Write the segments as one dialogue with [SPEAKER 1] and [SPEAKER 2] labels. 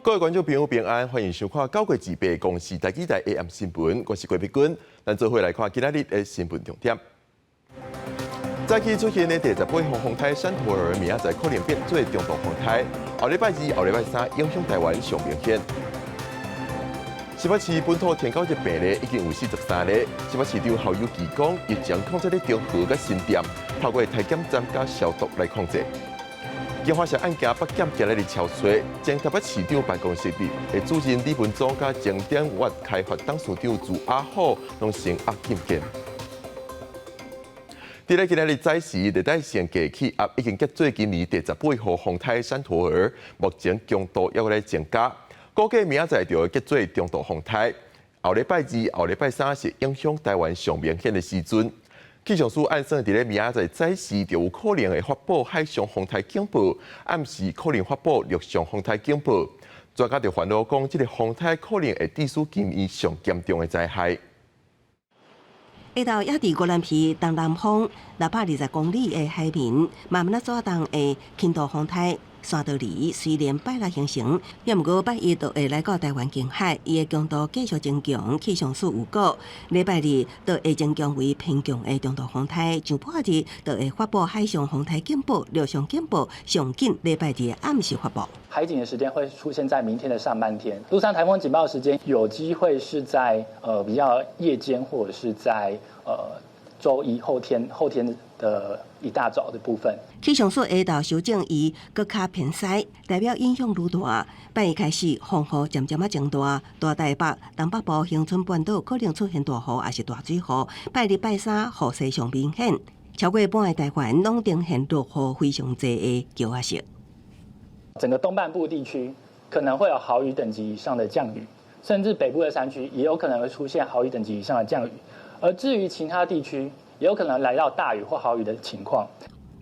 [SPEAKER 1] 各位觀眾朋友平安，歡迎收看九月28公視台語台 AM 新聞，我是郭碧君。咱做伙來看今仔日的新聞重點。早起出現的第18號風颱珊陀爾，明仔載可能變做中度風颱。後禮拜二、後禮拜三影響台灣上明顯。新北市本土天狗疫病例已經有43例。新北市長侯友宜講，疫情控制佇中和佮新店，透過篩檢站佮消毒來控制。金華城案件北檢今日咧敲揣，前台北市長辦公室的主任李文忠佮前典越開發董事長朱阿虎攏成押禁見。佇咧今仔日早時，熱帶性低氣壓已經結做今年第18號風颱珊陀爾，目前強度猶閣咧增加，估計明仔載就會結做中度風颱。後禮拜二、後禮拜三是影響台灣上明顯的時陣。氣象署按算佇咧明仔載早時就有可能會發布海上風颱警報，暗時可能發布陸上風颱警報。專家就煩惱講，這個風颱可能會致使今年上嚴重的災害。
[SPEAKER 2] 下晝也佇宜蘭市東南方620公里的海面，慢慢仔轉動的輕度風颱珊陀爾雖然拜六形成，也毋過拜一就會來到台灣近海，伊的強度繼續增強。氣象署預告，禮拜二就會增強為偏強的中度風颱，上半日就會發布海上風颱警報、陸上警報，上緊禮拜二暗時發布。
[SPEAKER 3] 海警的時間會出現在明天的上半天，陸上颱風警報時間有機會是在比較夜間，或者是在週一後天的一大早的部分。
[SPEAKER 2] 氣象署下晝修正伊閣較偏西，代表影響愈大。拜一開始風雨漸漸仔增大，大台北、東北部、恆春半島可能出現大雨，抑是大水雨。拜二、拜三雨勢上明顯，超過半个台灣攏呈現落雨非常濟的高壓色。
[SPEAKER 3] 整個東半部地區可能會有豪雨等級以上的降雨，甚至北部的山區也有可能會出現豪雨等級以上的降雨。而至於其他地區，也有可能來到大雨或豪雨的情況。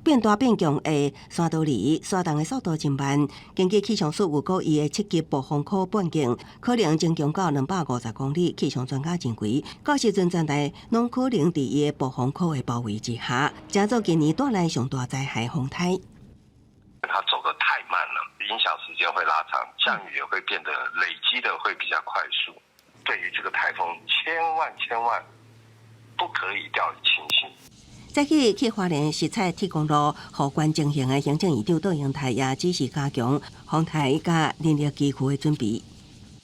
[SPEAKER 2] 變大變強的珊陀爾，徙動的速度真慢。根據氣象署預估，伊的7級暴風圈半徑可能增強到250公里。氣象專家認為，到時陣全台攏可能佇伊的暴風圈的包圍之下，成做今年帶來上大災害風颱。
[SPEAKER 4] 它走得太慢了，影響時間會拉長，降雨也會變得累積的會比較快速。對於這個颱風，千萬千萬不可以掉以輕心。
[SPEAKER 2] 早起去花蓮實採鐵公路予關情形的行政院長杜英台也指示加強風颱佮人力機具的準備。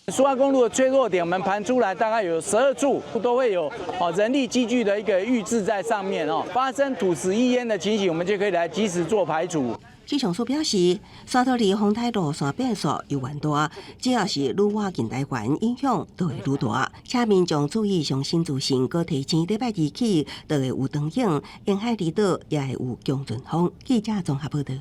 [SPEAKER 5] 蘇花公路的脆弱點，我們盤出來大概有12處，都會有哦人力機具的一個預置在上面哦。發生土石溢淹的情形，我們就可以來及時做排除。
[SPEAKER 2] 氣象署表示，珊陀爾風颱路線變數猶原大，只要是愈倚近台灣，影響就會愈大。請民眾注意上新資訊，閣提醒禮拜二起就會有長影，沿海離島也會有強陣風。記者綜合報道。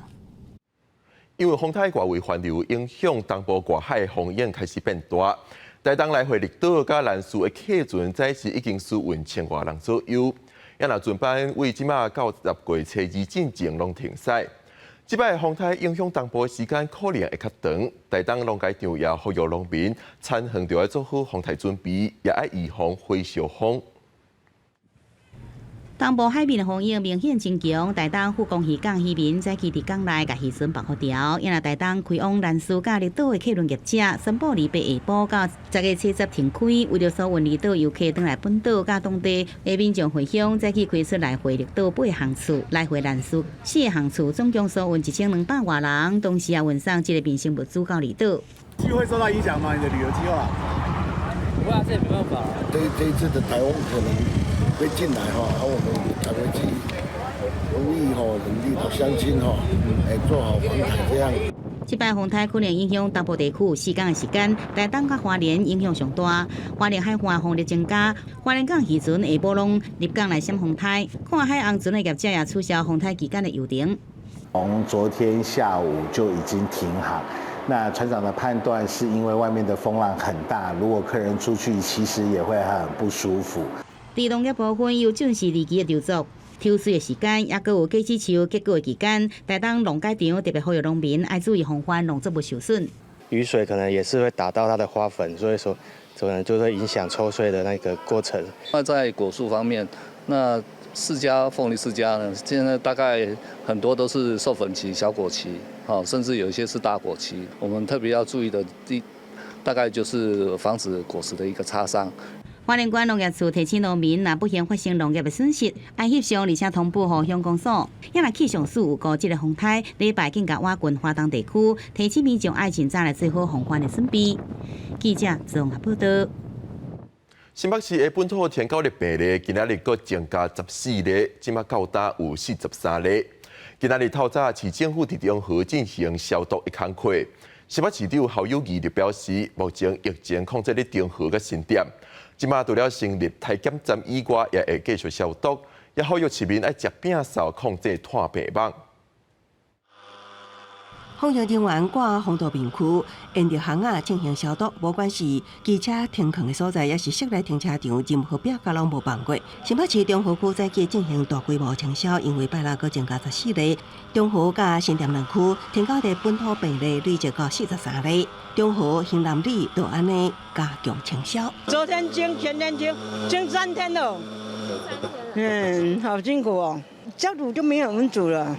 [SPEAKER 1] 因為風颱外圍環流影響，東部外海風湧開始變大。台東來回綠島佮蘭嶼的客船，早時已經輸運千外人左右。也若船班為這馬到10月初二進前攏停駛。這擺風颱影響東部的時間可能會較長，台東農改場也呼籲農民，田園就愛做好風颱準備，也愛預防火燒風。
[SPEAKER 6] 東部海面的風湧明顯增強，台東富岡漁港漁民早起佇港內共漁船綁好條，也若台東開往蘭嶼佮綠島的客輪業者宣布禮拜下晡到10月初10停開，為著疏運離島遊客轉來本島佮當地的民眾回鄉，早起開出來回綠島八航次，來回蘭嶼四個航次，總共疏運1200外人，同時也運送這個民生物資到離島。
[SPEAKER 7] 機會受到影響嗎？你的旅遊計劃？
[SPEAKER 8] 不過這也沒辦法。
[SPEAKER 9] 這一次的颱風可能會進來哈，啊，我們趕快去呼籲吼，人力的鄉親吼，做好防台這樣。
[SPEAKER 6] 這擺風颱可能影響東部地區4工的時間，台東佮花蓮影響上大，花蓮海岸風力增加，花蓮港漁船下晡攏入港來閃風颱，看海紅船的業者也取消風颱期間的遊程。
[SPEAKER 10] 從昨天下午就已經停航。那船長的判斷是因為外面的風浪很大，如果客人出去，其實也會很不舒服。
[SPEAKER 6] 佇農業部分有正式離奇的籌作，抽穗的時間，抑閣有果子樹結果的期間，台東農改場特別呼籲農民愛注意防範農作物受損。
[SPEAKER 11] 雨水可能也是會打到它的花粉，所以說可能就會影響抽穗的那個過程。
[SPEAKER 12] 那在果樹方面，那釋迦鳳梨釋迦呢，現在大概很多都是授粉期、小果期，甚至有一些是大果期。我們特別要注意的，第大概就是防止果實的一個擦傷。
[SPEAKER 6] 花蓮縣農業處提醒農民，若不幸發生農業的損失，愛翕相，而且通報予鄉公所。也若氣象署有估這个風颱，禮拜更加倚近花東地區，提醒民眾愛盡早來做好防範的準備。記者綜合報道。
[SPEAKER 1] 新北市的本土天狗的病例，今仔日閣增加14例，這馬到今有43例。今仔日透早市政府佇中和進行消毒的工課。新北市長侯友宜就表示，目前疫情控制佇中和佮新店。這馬除了成立篩檢站以外，也會繼續消毒，也呼籲市民愛食摒掃，控制湠病網。
[SPEAKER 2] 防疫人員掛防毒面具，沿著巷仔進行消毒，無管是機車停囥的所在，抑是室內停車場，任何壁角攏無放過。新北市中和區早起進行大規模清消，因為拜六閣增加14例，中和佮新店兩區天狗的本土病例累積到43例，中和興南里就按呢加強清消。
[SPEAKER 13] 昨天清，前天清，清3天了。嗯，好辛苦哦，消毒就沒有蚊子了。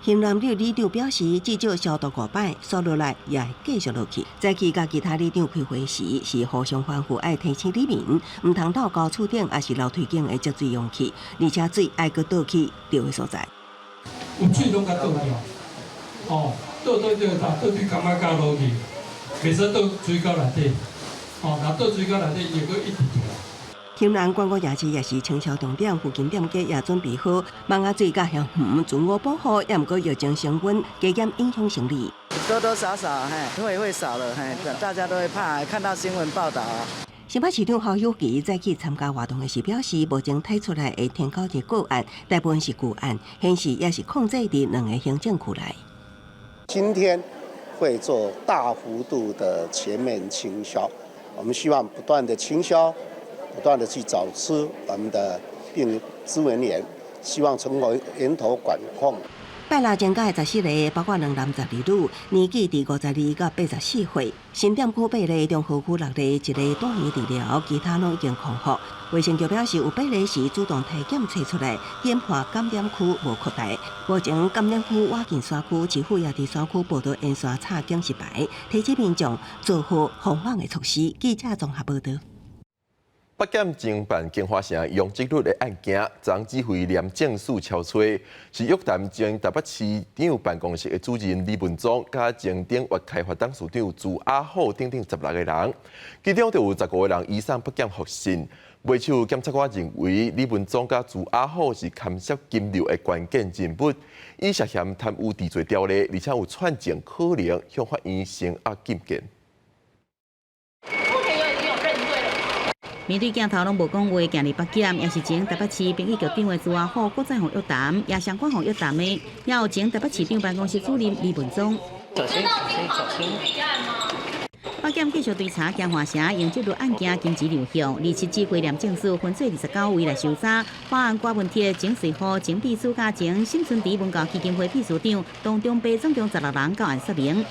[SPEAKER 2] 興南里里長表示，至少消毒五擺，紲落來也會繼續落去。早起佮其他里長開會時，是互相吩咐愛提醒里民，毋通倒高厝頂，抑是樓梯頂的積水容器，而且水愛閣倒去著的所在。
[SPEAKER 14] 有水攏共倒掉，哦，倒倒倒倒對坎仔跤落去，袂使倒水溝內底，哦，若倒水溝內底，伊會閣一直出來。
[SPEAKER 2] 興南觀光夜市也是清消重點，附近店家也準備好網仔水佮香園自我保護，也毋過疫情升溫，加減影響生意。
[SPEAKER 15] 多多少少嘿，會少了嘿，大家都會怕，看到新聞報道啊。
[SPEAKER 2] 新北市長侯友宜早起參加活動的時表示，目前提出來的天狗的個案，大部分是舊案，顯示也是控制佇兩个行政區內。
[SPEAKER 16] 今天會做大幅度的全面清消，我們希望不斷的清消。不斷的去找出我們的病孳生源，希望從源頭管控。
[SPEAKER 2] 拜六增加14个，包括兩男12女，年紀佇52到84歲。新店區八例，中和區六例，一个住院治療，其他攏已經康復。衛生局表示，有八例是主動篩檢揣出來，研判感染區無擴大。目前感染區倚近山區，市府也佇山區報道沿線插警示牌，提醒民眾做好防網的措施。記者綜合報道。
[SPEAKER 1] 北檢偵辦京華城容積率的案件，昨指揮廉政署敲揣，是約談前台北市長辦公室的主任李文忠，佮前鼎越開發董事長朱阿虎等等16个人，其中就有15个人移送北檢複訊。尾手檢察官認為李文忠佮朱阿虎是牽涉金流的關鍵人物，以涉嫌貪污治罪條例，而且有串證可能向法院聲押禁見。
[SPEAKER 6] 面對鏡頭攏無講話，行入北檢，也是前台北市兵役局長的朱阿虎，閣再予約談，也相關予約談的，也有前台北市長辦公室主任李文忠。
[SPEAKER 8] 小心，小心，小心！
[SPEAKER 6] 北檢繼續追查京華城容積率案件金錢流向，27指揮廉政署分做29位來搜查，包含郭文鐵、前稅戶、前秘書佮前沈春池文教基金會秘書長，當中八總共16人到案說明。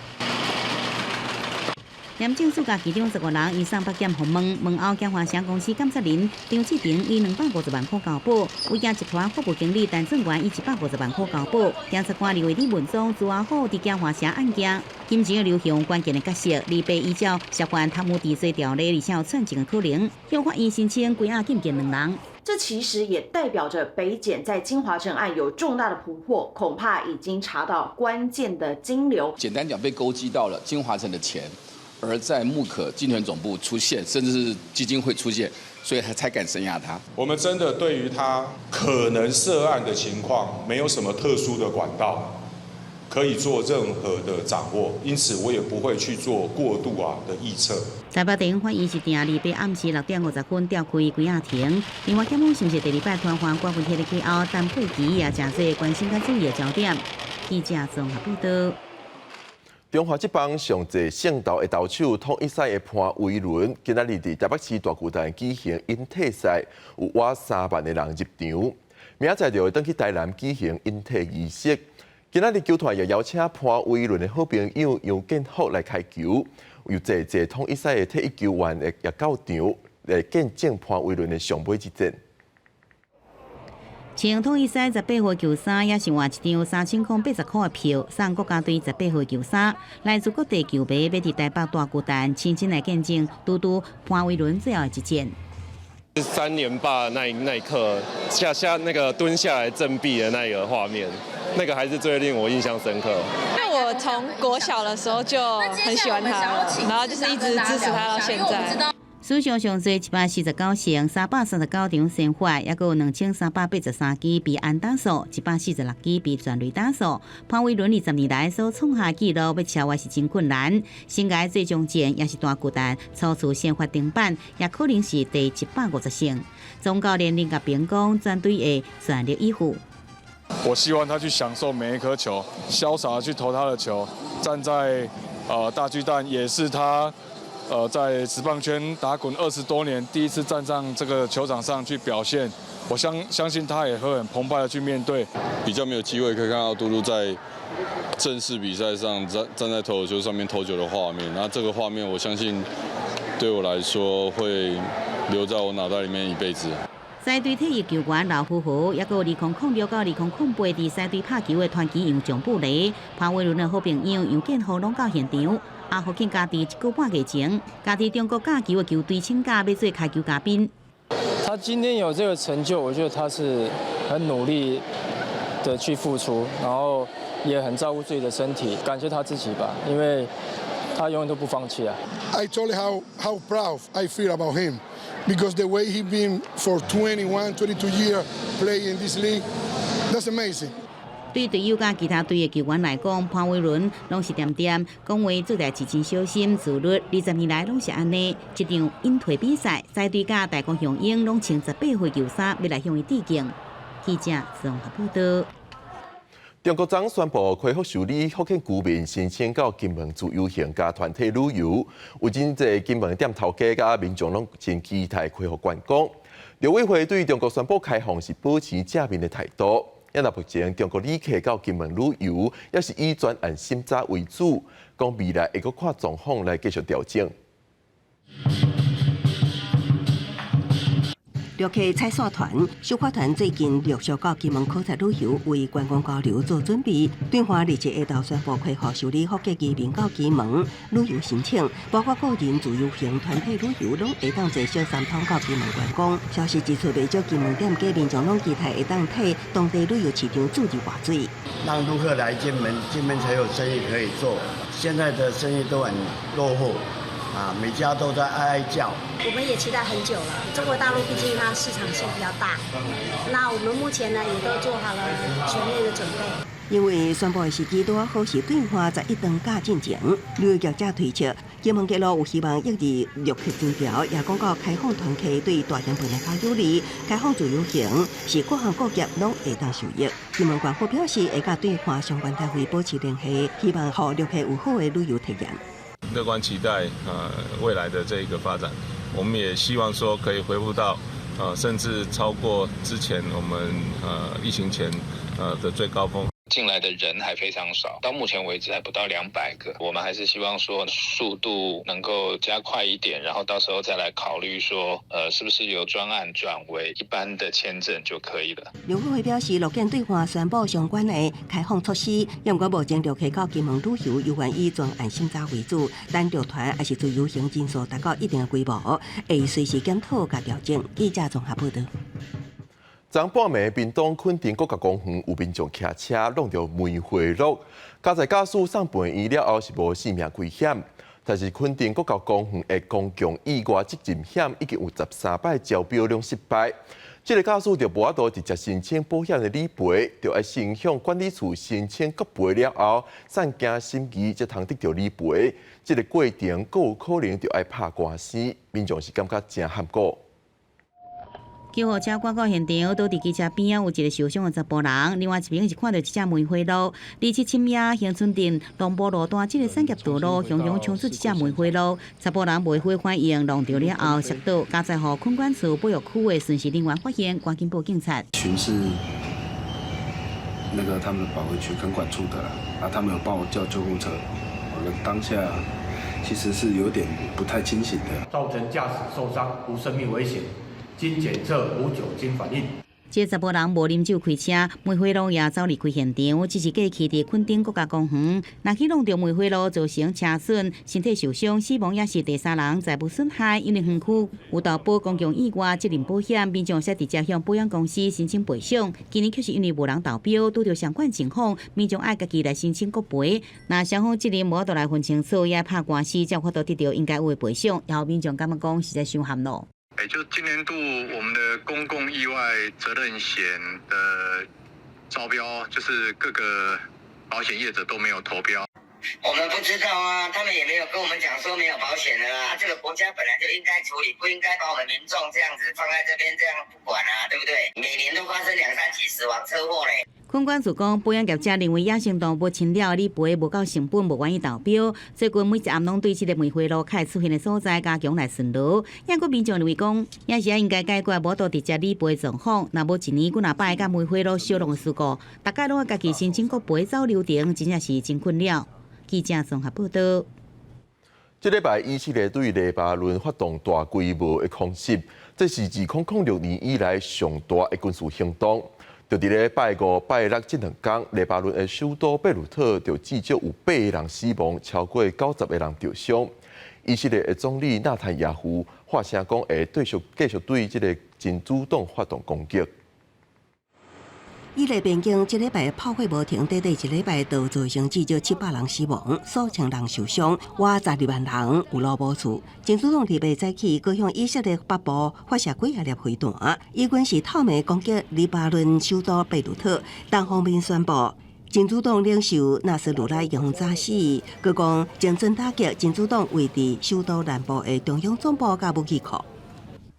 [SPEAKER 6] 廉政署共其中15人移送北檢訪問，問後京華城公司監察人張志廷以250萬塊交保，威健集團服務經理陳正元以150萬塊交保。檢察官認為李文忠、朱阿虎佇京華城案件金錢的流向關鍵的角色，二八依照涉犯貪污治罪條例，而且有串證的可能，向法院申請羈押禁見兩人。
[SPEAKER 17] 這其實也代表着北檢在京華城案有重大的突破，恐怕已經查到關鍵的金流。
[SPEAKER 18] 簡單講，被勾稽到了京華城的錢。而在木可集團總部出現，甚至是基金會出現，所以他才敢聲押他。
[SPEAKER 19] 我們真的對於他可能涉案的情況，沒有什麼特殊的管道可以做任何的掌握，因此我也不會去做過度的臆測。
[SPEAKER 6] 台北地方法院是定禮拜暗時6點50分調開關押庭。另外，檢方是毋是第二擺傳喚郭文鐵的去後，陳佩琪也誠濟關心佮注意的焦點。記者綜合報道。
[SPEAKER 1] 中華職棒上濟勝投的投手統一賽的潘威倫，今仔日佇台北市大巨蛋舉行引退賽，有倚3萬个人入場。明仔載就會轉去台南舉行引退儀式。今仔日球團也邀請潘威倫的好朋友楊建福來開球，有濟濟統一賽的退役球員也到場來見證潘威倫的上尾一戰。
[SPEAKER 6] 穿統一賽18號球衫，也是換一張3080塊的票，送國家隊十八號球衫。來自各地球迷欲佇台北大巨蛋親身來見證嘟嘟潘威倫最後一戰。
[SPEAKER 20] 三連霸那一刻，下下那個蹲下來振臂的那個畫面，那個還是最令我印象深刻。
[SPEAKER 21] 因為我從國小的時候就很喜歡他，然後就是一直支持他到現在。
[SPEAKER 6] 史上上濟149勝，339場先發，抑閣有2383支被安打數，146支被全壘打數。潘威倫20年來所創下紀錄，欲超越是真困難。生涯最終戰也是大巨蛋初次先發登板，也可能是第150勝。總教練林國平講，全隊會全力以赴。
[SPEAKER 22] 我希望他去享受每一顆球，瀟灑去投他的球，站在大巨蛋也是他。在職棒圈打滾20多年，第一次站上這個球場上去表現，我相信他也會很澎湃的去面對。
[SPEAKER 23] 比較沒有機會可以看到嘟嘟在正式比賽上站在投手丘上面投球的畫面，那這個畫面我相信對我來說會留在我腦袋裡面一輩子。
[SPEAKER 6] 獅隊退役球員劉富豪，抑閣有2006到2008佇獅隊拍球的傳奇楊將布雷、潘威倫的好朋友楊建豪攏到現場。阿福慶家佇一個半月前，家佇中國教球的球隊請假欲做開球嘉賓。
[SPEAKER 24] 他今天有這個成就，我覺得他是很努力的去付出，然後也很照顧自己的身體，感謝他自己吧，因為他永遠都不放棄啊。
[SPEAKER 25] I told how proud I feel about him because the way he been for 21, 22 years playing in this league, that's amazing.
[SPEAKER 6] 對隊友佮其他隊的球員來講，潘威倫攏是恬恬講話做代誌真小心自律，20年來攏是按呢。這場引退比賽，獅隊佮大谷雄鷹攏穿18號球衫，欲來向伊致敬。記者綜合報道。
[SPEAKER 1] 中國昨宣布開放受理福建居民申請到金門自由行佮團體旅遊，有真濟金門店頭家佮民眾攏真期待恢復觀光。陸委會對中國宣布開放是保持正面的態度。啊，目前中國旅客到金門旅遊，也是以專案審查為主，講未來會閣看狀況來繼續調整。
[SPEAKER 2] 陸客採線團、小花團最近陸續到金門考察旅遊，為觀光交流做準備。對岸27下晝宣布開放受理福建居民到金門旅遊申請，包括個人自由行、團體旅遊，攏會當坐小三通到金門觀光。消息指出，袂少金門店家民眾攏期待會當替當地旅遊市場注入活水，
[SPEAKER 9] 讓旅客來金門，金門才有生意可以做。現在的生意都很落後。啊，每家都在哀哀叫。
[SPEAKER 26] 我們也期待很久了。中國大陸畢竟它市場性比較大，那我們目前呢也都做好了全面的準備。
[SPEAKER 2] 因為宣布的時機拄好是對岸十一長假進前，旅遊業者推測，金門鐵路有希望抑制陸客人潮，也講到開放團客對大型本來較有利，開放自由行是各行各業攏會當受益。金門官府表示會佮對岸相關單位保持聯繫，希望予陸客有好的旅遊體驗。
[SPEAKER 27] 樂觀期待未來的這個發展，我們也希望說可以恢復到甚至超過之前我們疫情前的最高峰。
[SPEAKER 28] 進來的人還非常少，到目前為止還不到200個。我們還是希望說速度能夠加快一點，然後到時候再來考慮說，是不是由專案轉為一般的簽證就可以了。
[SPEAKER 2] 陸委會表示，樂見對岸宣布相關的開放措施，毋過目前陸客到金門旅遊，猶原以專案審查為主，等陸團抑是自由行人數達到一定的規模，會隨時檢討佮調整。記者綜合報道。
[SPEAKER 1] 昨半暝，屏東墾丁國家公園有民眾騎車挵著梅花鹿，佳哉駕駛送病院了後是無性命危險，但是墾丁國家公園的公共意外責任險已經有13擺招標攏失敗，這个駕駛就無法度直接申請保險的理賠，就愛先向管理處申請國賠了後，才經審議才通得著理賠。這个過程閣有可能就愛拍官司，民眾是感覺真譀古。
[SPEAKER 6] 救護車趕到現場，倒佇機車邊仔有一个受傷的查埔人，另外一邊是看著一隻梅花鹿。27深夜，恆春鎮龍埔路段這个產業道路，雄雄衝出一隻梅花鹿，查埔人袂回反應，撞著了後摔倒，佳哉予墾管處保育區的巡視人員發現，趕緊報警察。
[SPEAKER 29] 巡視那個他們的保護區墾管處的啦，啊，他們有幫我叫救護車，我的當下其實是有點不太清醒的，
[SPEAKER 30] 造成駕駛受傷，無生命危險。經檢測無酒精反應。
[SPEAKER 6] 這查埔人無啉酒開車，梅花鹿也走離開現場，只是過去佇墾丁國家公園，若去弄著梅花鹿造成車損、身體受傷、死亡，也是第三人財物損害。因為園區有投保公共意外責任保險，民眾會使直接向保險公司申請賠償。今年卻是因為無人投標，拄著相款情況，民眾愛家己來申請國賠。若雙方責任無法度來分清楚，也拍官司才有法度得著應該有的賠償。然後民眾感覺講實在傷含咯。
[SPEAKER 3] 欸，就今年度我們的公共意外責任險的招標，就是各個保險業者都沒有投標。
[SPEAKER 4] 我們不知道啊，他們也沒有跟我們講說沒有保險的啦。這個國家本來就應該處理，不應該把我們民眾這樣子放在這邊這樣不管啊，對不對？每年都發生兩三起死亡車禍嘞。
[SPEAKER 6] 墾管處講，保險業者認為野生動物侵擾理賠無夠成本，無願意投標。最近每一暗攏對這个梅花鹿開出現的所在加強來巡邏。抑閣民眾認為講，也是應該解決無法度直接理賠狀況。若無一年幾若擺佮梅花鹿相挵的事故，逐家攏愛家己申請國賠走流程，真正是真困擾。記者綜合報道。
[SPEAKER 1] 這禮拜以色列對黎巴嫩發動大規模的空襲，這是自2006年以來上大的軍事行動。就佇咧拜五、拜六這兩工，黎巴嫩的首都貝魯特就至少有八個人死亡，超過90個人著傷。以色列的總理納坦雅胡發聲講，會繼續對這个真主黨發動攻擊。
[SPEAKER 2] 以黎邊境這禮拜炮火無停，短短一禮拜就造成至少700人死亡，數千人受傷，倚12萬人有路無厝。真主黨禮拜早起，閣向以色列北部發射幾仔粒飛彈，以軍是透暝攻擊黎巴嫩首都貝魯特，單方面宣布，真主黨領袖納斯魯拉已經炸死，閣講精準打擊真主黨位佇首都南部的中央總部佮武器庫。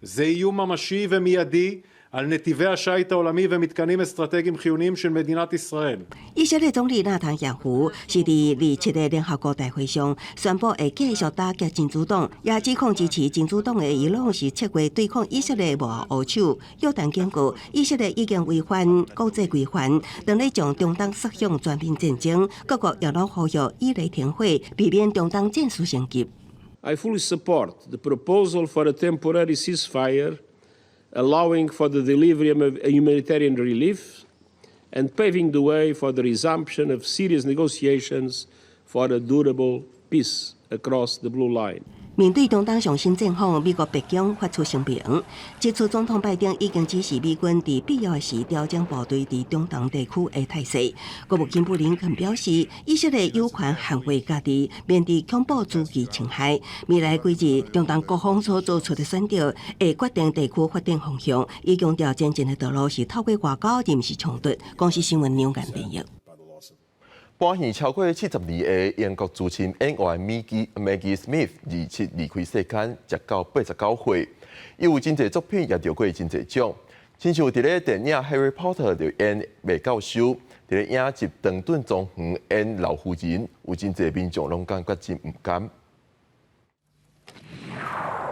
[SPEAKER 5] זה איום ממשי ומיידי על נתיבי השיט העולמי ומתקנים אסטרטגיים חיוניים של מדינת ישראל。
[SPEAKER 2] 以色列總理納坦雅胡是佇27个聯合國大會上宣布會繼續打擊真主黨，也指控支持真主黨的伊朗是策劃對抗以色列幕後烏手。約旦警告，以色列已經違反國際規範，當咧將中東殺向全面戰爭，各國也攏呼籲以黎停火，避免中東戰事升級。
[SPEAKER 7] I fully support the proposal for a temporary ceasefire, allowing for the delivery of humanitarian relief and paving the way for the resumption of serious negotiations for a durable peace across the blue line.
[SPEAKER 2] 面對中東上新戰況，美國白宮發出聲明，指出總統拜登已經指示美軍佇必要時調整部隊佇中東地區的態勢。國務卿布林肯表示，以色列有權捍衛家己，免佇恐怖主義侵害。未來幾日，中東各方所做出的選擇，會決定地區發展方向。伊強調，前進的道路是透過外交，而毋是衝突。公視新聞梁間編譯。
[SPEAKER 1] 搬戲超過70年的英國資深演員米基史密斯，27離開世間，才到89歲。伊有真濟作品，也得過真濟獎。親像佇咧電影《Harry Potter》就演麥教授，佇咧影集《唐頓莊園》演老夫人，有真濟民眾攏感覺真毋甘。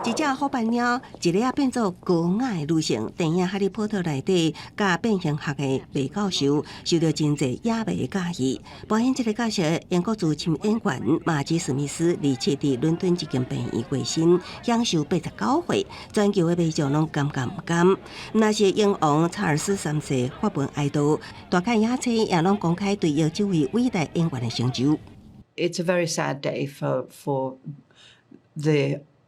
[SPEAKER 2] 一隻虎斑貓，一下仔變做高雅的女性。電影《哈利波特》內底，佮變形俠的麥教授，受著真濟影迷佮意。扮演這个角色，英國資深演員馬吉史密斯，27佇倫敦一間病院過身，享壽89歲。全球的民眾攏感覺毋甘。若是英王查爾斯三世發文哀悼，大看影星也攏公開對伊這位偉大演員的成就。
[SPEAKER 10] It's a very sad day for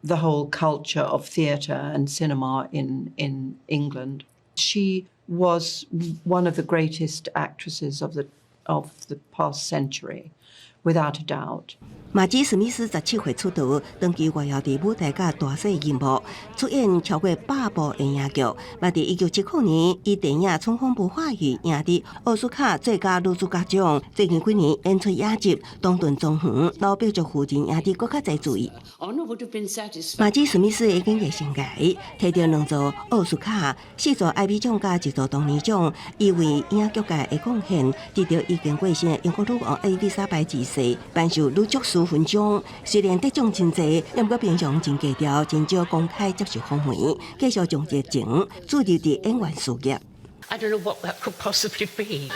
[SPEAKER 10] the whole culture of theatre and cinema in England. She was one of the greatest actresses of the past century, without a doubt.
[SPEAKER 2] 馬吉史密斯17歲出道，長期活躍佇舞台佮大細銀幕，出演超過100部電影劇。嘛佇1970年，以電影《春風不化雨》贏得奧斯卡最佳女主角獎。最近幾年演出影集《唐頓莊園》老伯爵夫人贏得閣較濟注意。馬吉史密斯的演藝生涯，提著兩座奧斯卡、四座艾美獎佮一座東尼獎，伊為影劇界的貢獻，得著已經過身的英國女王伊麗莎白二世頒授女爵士勳章。雖然得獎真濟，毋過平常真低調，真少公開接受訪問，繼續將熱情注入佇演員事業。
[SPEAKER 11] I don't know what that could possibly be,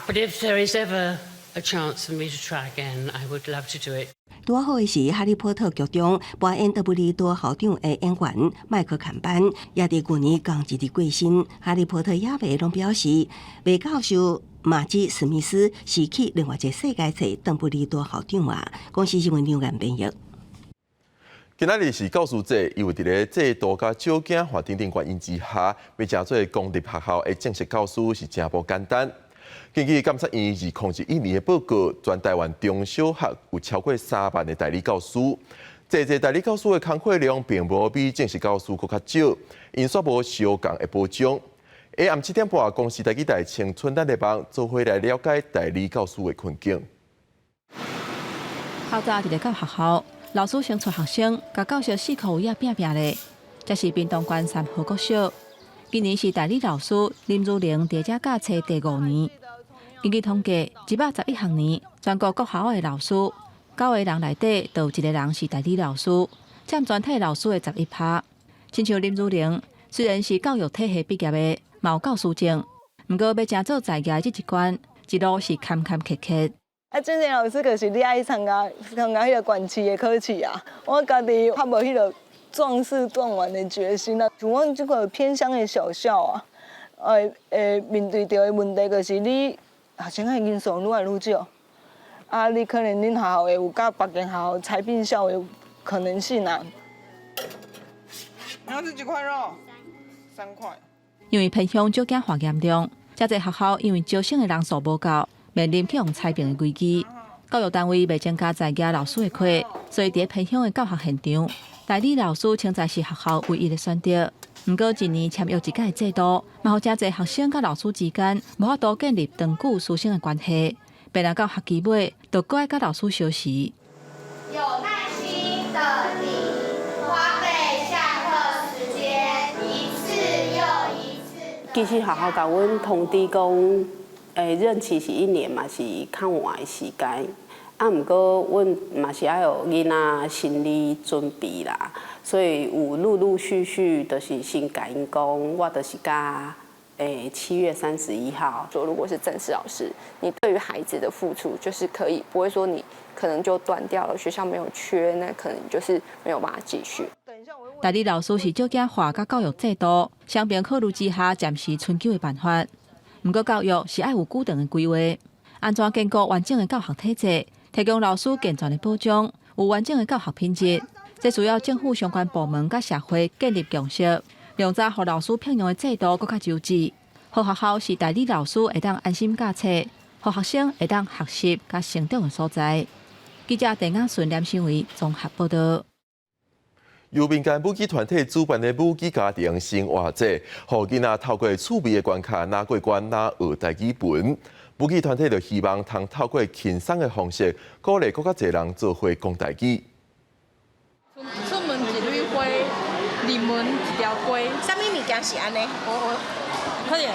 [SPEAKER 11] but if there is ever
[SPEAKER 8] a chance for me to try again, I would love to do it.
[SPEAKER 2] 拄好的是，《哈利波特》劇中扮演鄧布利多校長的演員麥克坎班，也佇舊年仝一日過身。《哈利波特》影迷攏表示，袂教授馬基史密斯是去另外一個世界揣鄧布利多校長啊。公視新聞劉岩編譯。
[SPEAKER 1] 今仔日是教師節，因為佇咧制度佮少子化等等原因之下，欲成做公立學校的正式教師是誠無簡單。根據監察院2021年的報告，全台灣中小學有超過3萬个代理教師，這濟代理教師的工課量並無比正式教師閣較少，𪜶煞無相仝的保障。下暗7點半，公視台語台青春咱的網做伙來了解代理教師的困境。
[SPEAKER 11] 透早佇咧到學校，老師先帶學生，共教室四箍圍仔拚拚咧。這是屏東縣三和國小，今年是代理老師林如玲佇遮教冊第五年。根據統計，111學年全國國校的老師，九個人內底就有一個人是代理老師，佔全體老師的11%。親像林如玲，雖然是教育體系畢業的，嘛有教師證，毋過欲成做在業的這一關，一路是坎坎坷坷。
[SPEAKER 12] 啊，正式老師就是你愛參加彼个縣市的考試啊。我家己較無彼个壯士斷腕的決心啊。像阮這個偏鄉的小校啊，會面對著的問題就是你學生的人數愈來愈少，啊，你可能恁學校會有佮別間學校裁併校的可能性啊。
[SPEAKER 13] 你要吃幾塊肉？三塊。
[SPEAKER 11] 因為偏鄉少子化嚴重，遮濟學校因為招生的人數無夠，面臨去予裁併的危機。教育單位袂增加在業老師的課，所以佇偏鄉的教學現場，代理老師現在是學校唯一的選擇。毋過一年簽約一屆的制度，嘛予遮濟學生佮老師之間無法度建立長久師生的關係，變來到學期尾，就閣愛佮老師相辭。
[SPEAKER 14] 有耐心的你，花費下課時間一次又一次。
[SPEAKER 15] 其實學校共阮通知講，任期是一年嘛，是較晚的時間。啊，毋過阮嘛是愛予囡仔心理準備啦，所以有陸陸續續，就是先共𪜶講，我就是甲7月31號。
[SPEAKER 16] 說如果是正式老師，你對於孩子的付出就是可以，不會說你可能就斷掉了，學校沒有缺，那可能就是沒有辦法繼續。
[SPEAKER 11] 代理老師是少子化佮教育制度雙邊考慮之下暫時存救的辦法。毋過教育是愛有久長的規劃，按怎建構完整的教學體制，提供老師健全的保障，有完整的教學品質，這需要政府相關部門佮社會建立共識，良早予老師聘用的制度閣較周至，予學校是代理老師會當安心教冊，予學生會當學習佮成長的所在。記者鄭亞順、連新偉綜合報導。
[SPEAKER 1] 由民間母語團體主辦的母語家庭生活節，予囡仔透過趣味的關卡，若過關若學台語文。母語團體就希望通透過輕鬆的方式，鼓勵閣較濟人做伙講台語。
[SPEAKER 17] 出門一蕊花，入門一條街。
[SPEAKER 18] 啥物物件是按呢？
[SPEAKER 17] 我快點，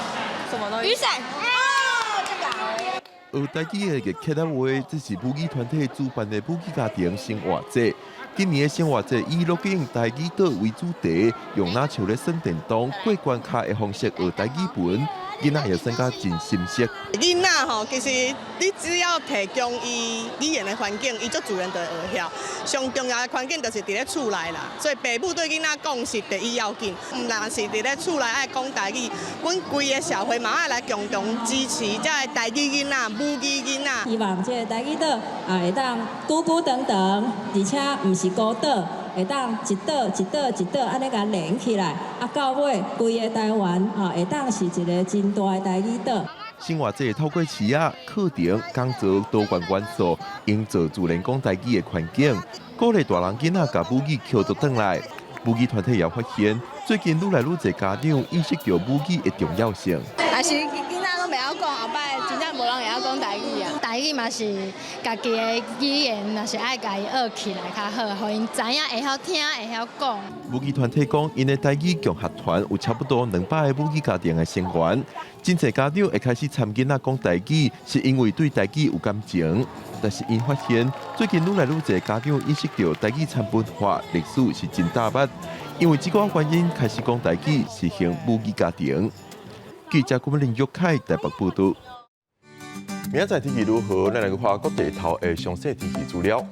[SPEAKER 17] 什麼東西？
[SPEAKER 18] 雨傘。哦，這個。
[SPEAKER 1] 學台語的客家話，這是母語團體主辦的母語家庭生活節。今年的生活節以樂景台語島為主題，用若像咧耍電動過關卡的方式學台語文，囡仔也算甲真心適。
[SPEAKER 30] 囡仔吼，其實你只要提供伊語言的環境，伊就自然就會學曉。上重要的環境就是佇咧厝內啦，所以爸母對囡仔講是第一要緊。毋但是佇咧厝內愛講台語，阮規个社會嘛愛來共同支持這个台語囡仔、母語囡仔。
[SPEAKER 31] 希望這個台語島啊會當久久長長，而且毋是孤島，會當一島一島一島按呢共連起來，啊到尾規个台灣啊會當是一个真大的台語島。
[SPEAKER 1] 生活節透過市仔、課程、講座多元元素，營造自然講台語的環境，鼓勵大人囡仔共母語抾轉來。母語團體也發現，最近愈來愈濟家長意識到母語的重要性。
[SPEAKER 21] 但是囡仔攏袂曉講，後擺真正無人會曉講台語啊。
[SPEAKER 32] 台語嘛是家己的語言，嘛是愛共伊學起來較好，予𪜶知影會曉聽，會曉講。
[SPEAKER 1] 母語團體講，𪜶的台語共學團有差不多200个母語家庭的成員，真濟家長會開始參囡仔講台語，是因為對台語有感情。但是𪜶發現，最近愈來愈濟家長意識到台語摻文化歷史是真大捌，因為這個原因開始講台語，實行母語家庭。記者郭林玉凱台北報導。明仔載天氣如何？咱來看各地頭的詳細天氣資料。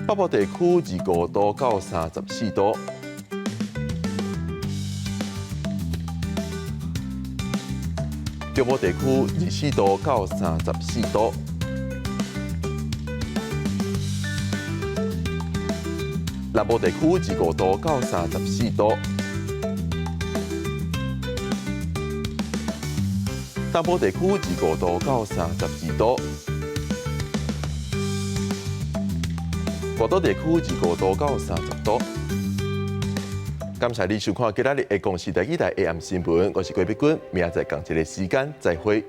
[SPEAKER 1] 北部地區25度到34度，中部地區24度到34度，南部地區25度到34度，東部地區25度到32度。外島地區25度到30度。感謝你收看今仔日的公視台語台 AM 新聞，我是郭碧君，明仔載仝一个時間再會。